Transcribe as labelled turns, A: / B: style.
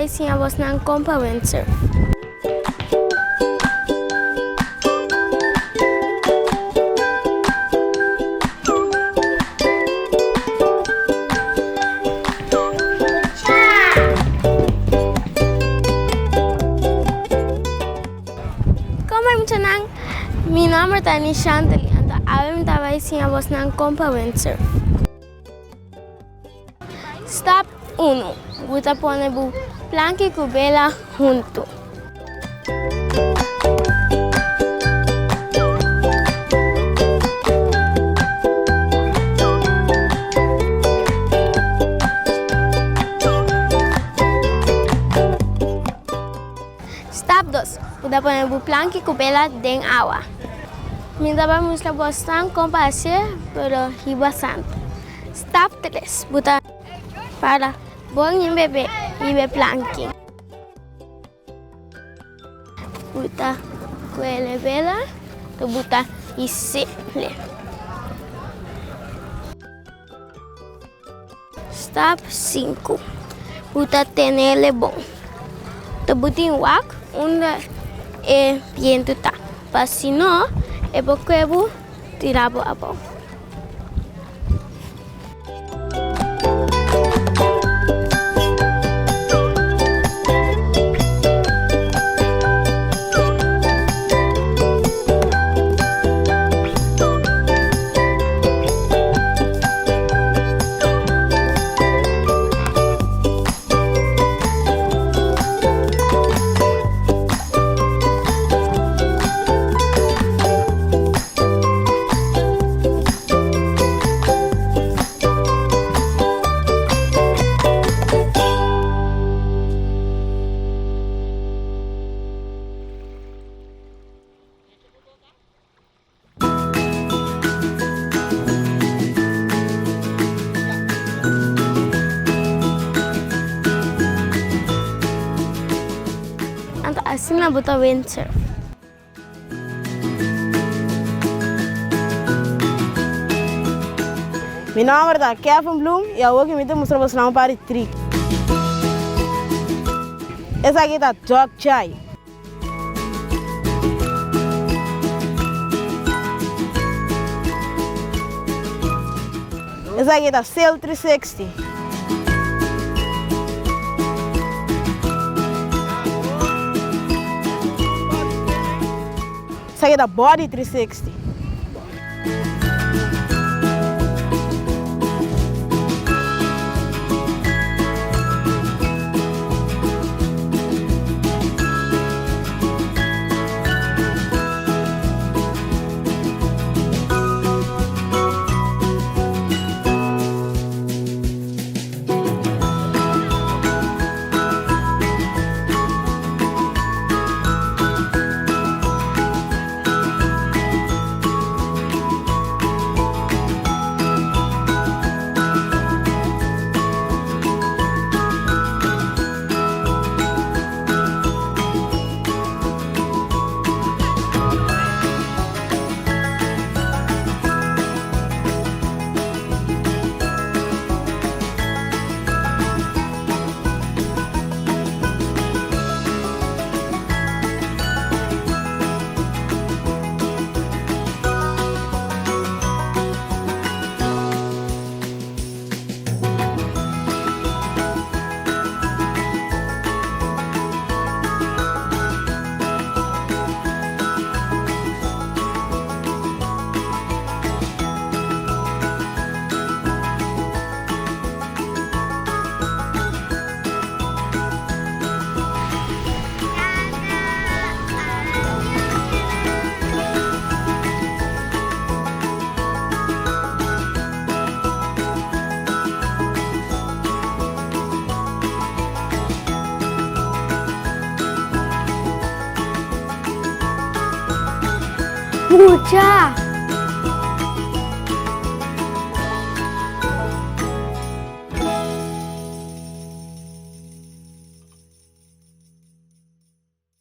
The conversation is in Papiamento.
A: bai siña bosnan kon pa windsurf. Kon bai muchanan? Mi nomber ta Nishantali, anto awe mi ta bai siña bosnan kon pa windsurf. Stap unu, Bu ta pone bu planki ku bela huntu. Stap dos, Bu ta pone bu planki ku bela den awa. Mi ta bai mustra bosnan kon pa hasié, pero hiba santu. Stap tres, Bu ta para bon yin bebe riba e planki. Bu ta kuele bela, bu ta his'é. Stap sinku, Bu ta tenele bon. Ta bu tin wak unda e bientu ta, pa si no e por kue bu tira bo abou. Anto asina bo ta windsurf.
B: Mi nomber ta Kevin Bloem y awoki mi ta mustra boso un par di trick. Esaki ta Dog Chai. Esaki ta Sail 360. Esaki ta Body 360.
A: Mucha!